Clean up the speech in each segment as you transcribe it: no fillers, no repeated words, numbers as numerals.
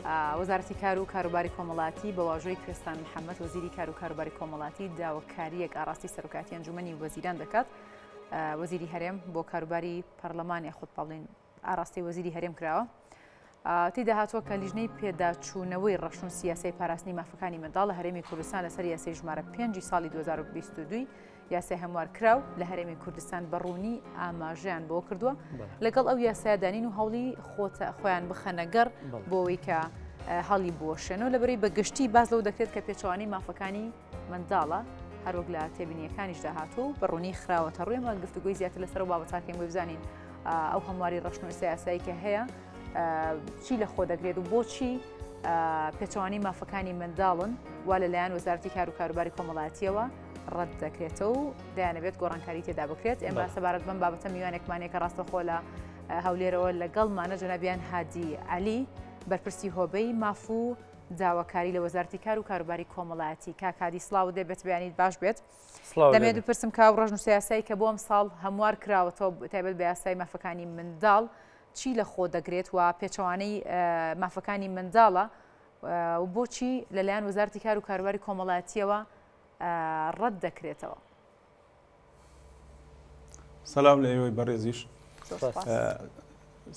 وەزارەتی کار و کاروباری کۆمەڵاتی بە واژۆی کوێستان محەممەد وەزیری کار و کاروباری کۆمەڵاتی داواکارییەک ئاڕاستەی سەرۆکایەتی ئەنجومەنی وەزیران دەکات. وەزیری هەرێم بۆ کاروباری پەرلەمان یاخود پاڵین ئاراستەی وەزیری هەرێم کراوە. تێیدا هاتووە کە لیژنەی پێداچوونەوەی ڕەشنووسی یاسای پاراستنی مافەکانی منداڵ لە هەرێمی کوردستان لەسەر یاسای ژمارە پێنجی ساڵی 2022 یاسای هەموار کراو لە هەرێمی کوردستان بە ڕوونی ئاماژەیان بۆ کردووە لەگەڵ ئەو یاسایدانین و هەوڵی خۆتە خۆیان بخەنە گەڕ بۆ ئەوەی کە هەڵی بوەشێنەوە لەبەری بە گشتی باس لەوە دەکرێت کە پێچەوانەی مافەکانی منداڵە هەروەک لە تێبینیەکانیشدا هاتووە و بە ڕوونی خراوەتە ڕوو ئێمە گفتوگۆی زیاتر لەسەر ئەو بابەتاکەین بۆ بزانین ئەو هەمواری ڕەشنووسە یاسایی کە هەیە چی لە خۆ دەگرێت و بۆچی پێچەوانەی مافەکانی منداڵن و لەلایەن وەزارەتی کار و کاروباری کۆمەڵایەتیەوە ڕەت دەکرێتەوە و دەیانەوێت گۆڕانکاری تێدا بکرێت ئێمە سەبارەت بەم بابەتە میوانێکمانەیە کە ڕاستەخۆ لە هەولێرەوە لەگەڵمانە جەنابیان هادی عەلی بەرپرسی هۆبەی ماف و داواکاری لە وەزارەتی کار و کاروباری کۆمەڵایەتی کاک هادی سڵاوت لێ بێت بەیانیت باش بێت دەمێت بپرسم کە ئەو ڕەشنووسە یاسایی کە بۆ ئەم ساڵ هەموار کراوەتەوە تایبەت بە یاسای مافەکانی منداڵ چی لە خۆ دەگرێت و پێچەوانەی مافەکانی منداڵە و بۆچی لەلایەن وەزارەتی کار و کاروباری کۆمەڵایەتیەوە ڕەت دەکرێتەوە؟ سەلام لە ئێوەی بەڕێزیش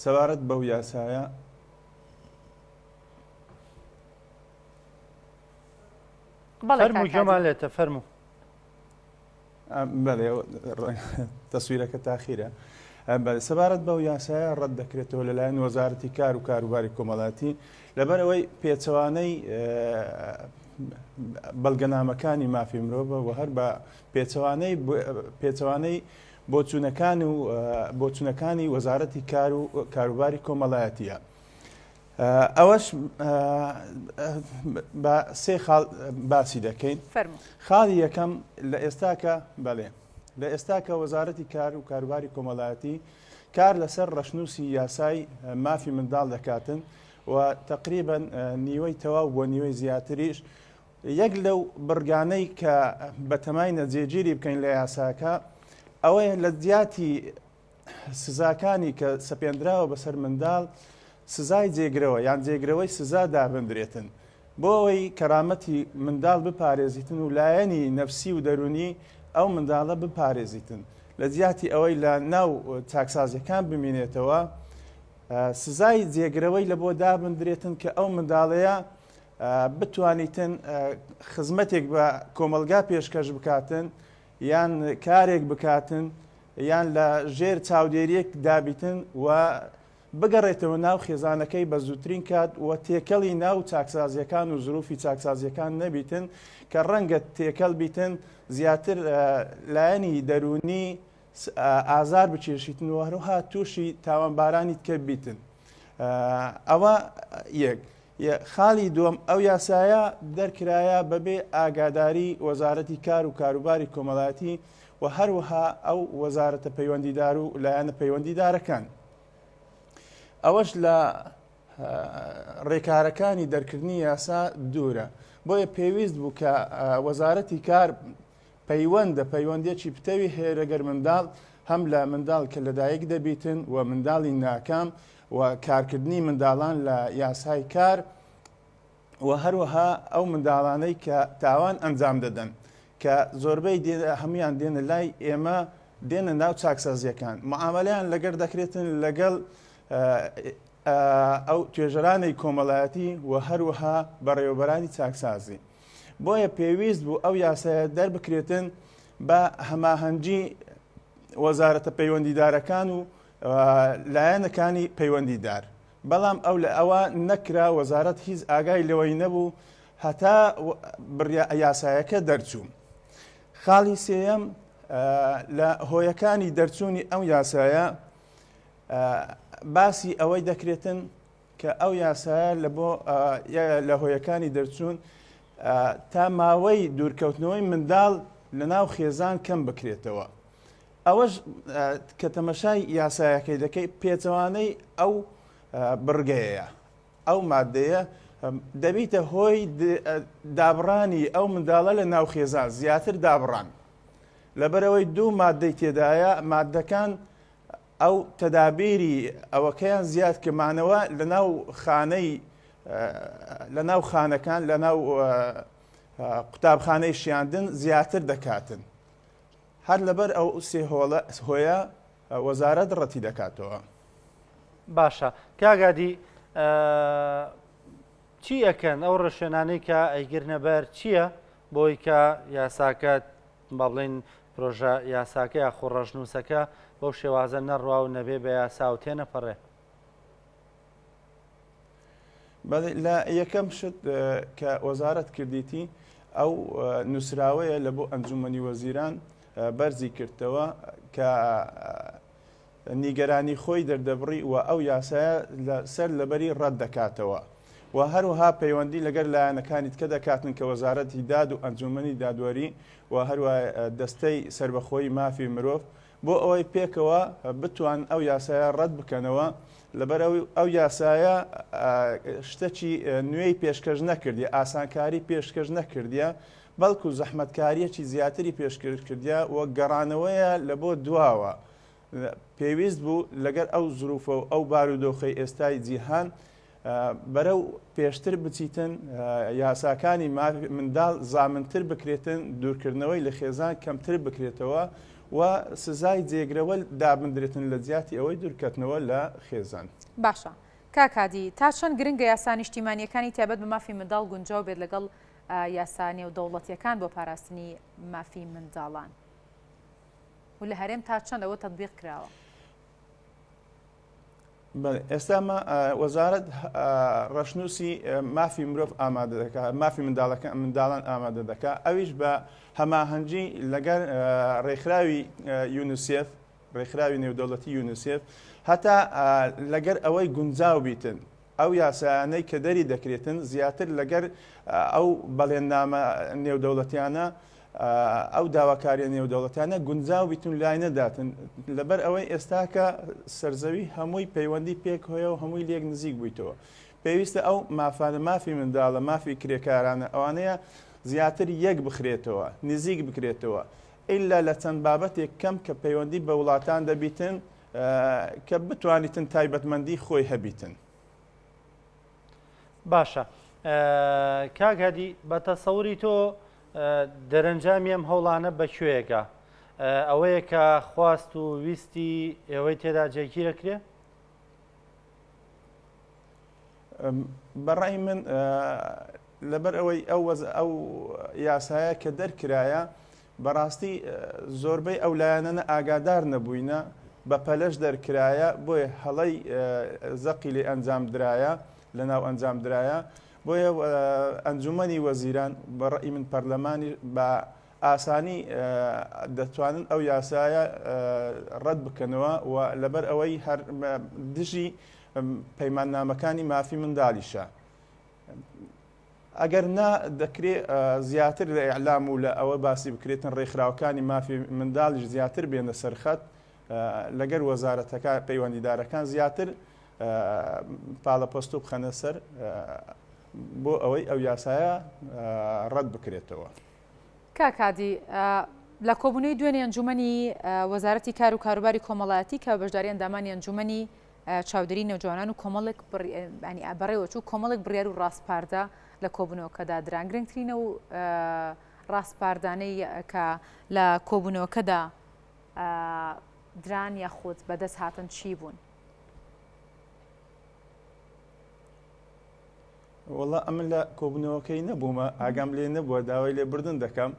سەبارەت بەو یاسایە فەرموو گوێمان لێتە فەرموو. بەڵێ تەسویرەکە تاخیرە. بەڵێ سەبارەت بەو یاسایە ڕەت دەکرێتەوە لەلایەن وەزارەتی کار و کاروباری کۆمەڵاتی لەبەرئەوەی پێچەوانەی بەڵگەنامەکانی مافی مرۆڤە و هەر بە پێچەوانەی پێچەوانەی بۆچوونەکان و بۆچوونەکانی وەزارەتی کار و کاروباری کۆمەڵایەتیە. ئەوەش بە سێ خاڵ باسی دەکەین. خاڵی یەکەم لە ئێستاکە بەڵێ لە ئێستاکە وەزارەتی کار و کاروباری کۆمەڵایەتی کار لەسەر ڕەشنووسی یاسای مافی منداڵ دەکاتن و تەقریبەن نیوەی تەواو بۆ نیوەی زیاتریش یەک لەو بڕگانەی کە بەتەماینە جێگیری بکەین لە یاساکە ئەوەیە لە جیاتی سزاکانی کە سەپێندراوە بەسەر منداڵ سزای جێگرەوە یان جێگرەوەی سزا دابندرێتن بۆ ئەوەی کەرامەتی منداڵ بپارێزیتن و لایەنی نەفسی و دەروونی ئەو منداڵە بپارێزیتن لە جیاتی ئەوەی لە ناو چاکسازیەکان بمینێتەوە سزای جێگرەوەی لە بۆ دابندرێتن کە ئەو منداڵەیە بتوانیتن خزمەتێک بە کۆمەڵگا پێشکەش بکاتن یان کارێک بکاتن یان لە ژێر چاودێریەک دابیتن و بگەڕێتەوە ناو خێزانەکەی بە زووترین کات و تێکەڵی ناو چاکسازیەکان و زروفی چاکسازیەکان نەبیتن کە ڕەنگە تێکەڵ بیتن زیاتر لایەنی دەروونی ئازار بکێشیتن و هەروها تووشی تاوانبارانی تکە بیتن ئەوە یەک خاڵی دووەم ئەو یاسایە دەرکرایە بەبێ ئاگاداری وەزارەتی کار و کاروباری کۆمەڵایەتی و هەروەها ئەو وەزارەتە پەیوەندیدار و لایەنە پەیوەندیدارەکان. ئەوەش لە ڕێکارەکانی دەرکردنی یاسا دوورە. بۆیە پێویست بوو کە وەزارەتی کار پەیوەندە پەیوەندیەکی پتەوی هەیە لەگەر منداڵ هەم لە منداڵ کە لەدایک دەبیتن و منداڵی ناکام و کارکردنی منداڵان لە یاسای کار و هەروەها ئەو منداڵانەی کە تاوان ئەنجام دەدەن کە زۆربەی هەمویان دێنە لای ئێمە دێنە ناو چاکسازیەکان معاملەیان لەگەر دەکرێتن لەگەڵ ئەو توێژەرانەی کۆمەڵایەتی و هەروەها بەڕێوەبەرانی چاکسازی بۆیە پێویست بوو ئەو یاسایە دەربکرێتن بە هەماهەنگی وەزارەتە پەیوەندیدارەکان و لایەنەکانی پەیوەندیدار بەڵام ئەو لە ئەوە نەکرا وەزارەت هیچ ئاگای لەوەی نەبوو هەتا بڕیا یاسایەکە دەرچوو. خاڵی سێیەم لە هۆیەکانی دەرچوونی ئەو یاسایە باسی ئەوەی دەکرێتن کە ئەو یاسایە لە بۆ لە هۆیەکانی دەرچوون تا ماوەی دوورکەوتنەوەی منداڵ لە ناو خێزان کەم بکرێتەوە. ئەوەش کە تەمەشای یاسایەکەی دەکەی پێچەوانەی ئەو بڕگەیە ئەو مادەیە دەبیتە هۆی دابڕانی ئەو منداڵە لە ناو خێزان زیاتر دابڕان لەبەرەوەی دوو مادەی تێدایە مادەکان ئەو تەدابیری ئەوەکەیان زیاد کە مانەوە لە ناو خانەی. لە ناو خانەکان لە ناو قوتابخانەی شیاندن زیاتر دەکاتن. هەر لەبەر ئەو سێ هۆیە وەزارەت ڕەتی دەکاتەوە. باشە کاک هادی چی ئەکەن ئەو ڕێوشوێنانەی کە ئەیگرنە بەر چییە بۆی کە یاساکە با بڵێین پرۆژە یاساکە یاخۆ ڕەشنووسەکە بەو شێوازە نەڕوا و نەبێ بە یاسا و تێنەپەڕێ؟ بەڵێ لە یەکەم شت کە وەزارەت کردیتی ئەو نووسراوەیە لە بۆ ئەنجومەنی وەزیران بەرزی کردەوە کە نیگەرانی خۆی دەردەبڕی و ئەو یاسایە لە سەر لەبەری ڕەت دەکاتەوە و هەروەها پەیوەندی لەگەر لایەنەکانی تکە دەکاتن کە وەزارەتی داد و ئەنجومەنی دادوەری و هەروە دەستەی سەربەخۆی مافی مرۆڤ بۆ ئەوەی پێکەوە بتوان ئەو یاسایە ڕەت بکەنەوە، لەبەر ئەو یاسایە شتەکی نوێی پێشکەش نەکردیە، ئاسانکاری پێشکەش نەکردیە، بەڵکو زەحمەتکاریەکی زیاتری پێشکەش کردیە و گەڕانەوەیە لە بۆ دواوە. پێویست بوو لەگەر ئەو زروفە و ئەو بارودۆخەی ئێستای جیهان بەرەو پێشتر بچیتن، یاساکانی مافی منداڵ زامنتر بکرێتن، دوورکردنەوەی لە خێزان کەمتر بکرێتەوە و سزای جێگرەوە دابندرێتن لە جیاتی ئەوەی دوورکەتنەوە لە خێزان. باشە کاک هادی تا چەند گرنگە یاسا نیشتیمانییەکانی تایبەت بە مافی منداڵ گونجاو بێت لەگەڵ یاسا نێودەوڵەتییەکان بۆ پاراستنی مافی منداڵان و لە هەرێم تا چەند ئەوە تەتبیق کراوە؟ بەڵێ ئێستا مە وەزارەت ڕەشنووسی مافی مرۆڤ ئامادە دەکات مافی منداڵەکە منداڵان ئامادە دەکات ئەویش بە هەماهەنگی لەگەر ڕێکخراوی یونیسێف ڕێکخراوی نێودەوڵەتی یونیسێف هەتا لەگەر ئەوەی گونجاو بیتن ئەو یاسایانەی کە دەری دەکرێتن زیاتر لەگەر ئەو بەڵێننامە نێودەوڵەتیانە ئەو داواکاریە نێودەوڵەتیانە گونجاو بیتن لای نەداتن لەبەر ئەوەی ئێستاکە سەرزەوی هەمووی پەیوەندی پێک هەیە و هەمووی لێک نزیک بوویتەوە پێویستە ئەو مافانە مافی منداڵە مافی کرێکارانە ئەوانەیە زیاتر یەک بخرێتەوە نزیک بکرێتەوە ئیلا لە چەند بابەتێک کەم کە پەیوەندی بە وڵاتان دەبیتن کە بتوانیتن تایبەتمەندی خۆی هەبیتن. باشە کاک هادی بە تەسەوری تۆ دەرەنجامی ئەم هەوڵانە بە کوێیەکە؟ ئەوەیە کە خواست و ویستی ئێوەی تێدا جێگیرەکرێ؟ بەڕای من لەبەر ئەوەی ئەو وەز ئەو یاسایە کە دەرکرایە بەڕاستی زۆربەی ئەو لایەنانە ئاگادار نەبووینە بە پەلەش دەرکرایە بۆیە هەڵەی زەقی لێ ئەنجام درایە لە ناو ئەنجام درایە بۆیە ئەنجومەنی وەزیران بە ڕەئی من پەرلەمانی بە ئاسانی دەتوانن ئەو یاسایە ڕەت بکەنەوە و لەبەر ئەوەی هەر دژی پەیماننامەکانی مافی منداڵیشە. ئەگەر نا دەکرێ زیاتر لە ئیعلام و لە ئەوە باسی بکرێتن ڕێکخراوەکانی مافی منداڵیش زیاتر بێنە سەر خەت لەگەر وەزارەتەکە پەیوەندیدارەکان زیاتر پاڵەپەستۆ بخەنە سەر بۆ ئەوەی ئەو یاسایە ڕەت بکرێتەوە. کاک هادی، لە کۆبوونەوەی دوێنێ ئەنجوومەنی وەزارەتی کار و کاروباری کۆمەڵایەتی کە بە بەشداری ئەندامانی ئەنجوومەنی چاودێری نەوجوانان و کۆمەڵێک بەڕێوەچوو کۆمەڵێک بڕیار و ڕاسپاردە لە کۆبوونەوەکەدا دران گرنگترینە و ڕاسپاردانەی کە لە کۆبوونەوەکەدا دران یاخود بەدەست هاتن چی بوون؟ وەڵا ئەمن لە کۆبوونەوەکەی نەبوومە ئاگام لێ نەبووە داوای لێبوردن دەکەم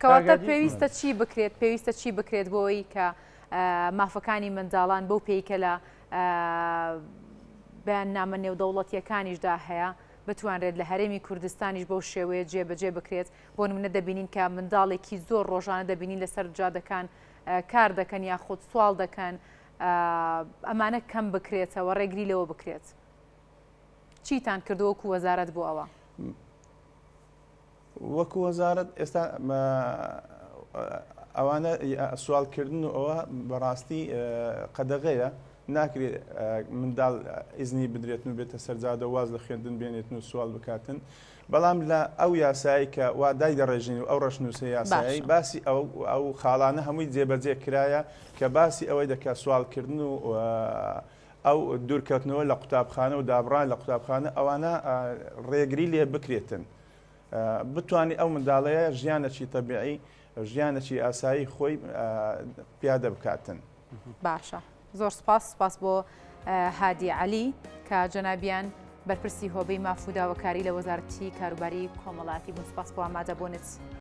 کەواتە پێویستە چی بکرێت پێویستە چی بکرێت بۆی کە مافەکانی منداڵان بەو پێی کە لە بەیاننامە نێودەوڵەتیەکانیشدا هەیە بتوانرێت لە هەرێمی کوردستانیش بەو شێوەیە جێبەجێ بکرێت بۆ نمونە دەبینین کە منداڵێکی زۆر ڕۆژانە دەبینین لەسەر جادەکان کار دەکەن یاخود سواڵ دەکەن ئەمانە کەم بکرێتەوە ڕێگری لەوە بکرێت چیتان کردووە وەکو وەزارەت بۆ ئەوە؟ وەکو وەزارەت ئێستا ئەوانە سوالکردن و ئەوە بەڕاستی قەدەغەیە ناکرێت منداڵ ئیزنی بدرێتن و بێتە سەرجادە واز لە خوێندن بێنێتن و سوال بکاتن بەڵام لە ئەو یاسایی کە وا دای دەڕێژین و ئەو ڕەشنووسە یاسایی باسی ئەو ئەو خاڵانە هەمووی جێبەجێ کرایە کە باسی ئەوەی دەکات سوالکردن و. ئەو دوورکەوتنەوە لە قوتابخانە و دابڕان لە قوتابخانە ئەوانە ڕێگری لێ بکرێتن بتانی ئەو منداڵەیە ژیانەکی تەبیعی ژیانەکی ئاسایی خۆی پیادە بکاتن. باشە زۆر سپاس سپاس بۆ هادی عەلی کە جەنابیان بەرپرسی هۆبەی ماف و داواکاری لە وەزارەتی کاروباری کۆمەڵاتی بوون سپاس بۆ ئامادەبوونت.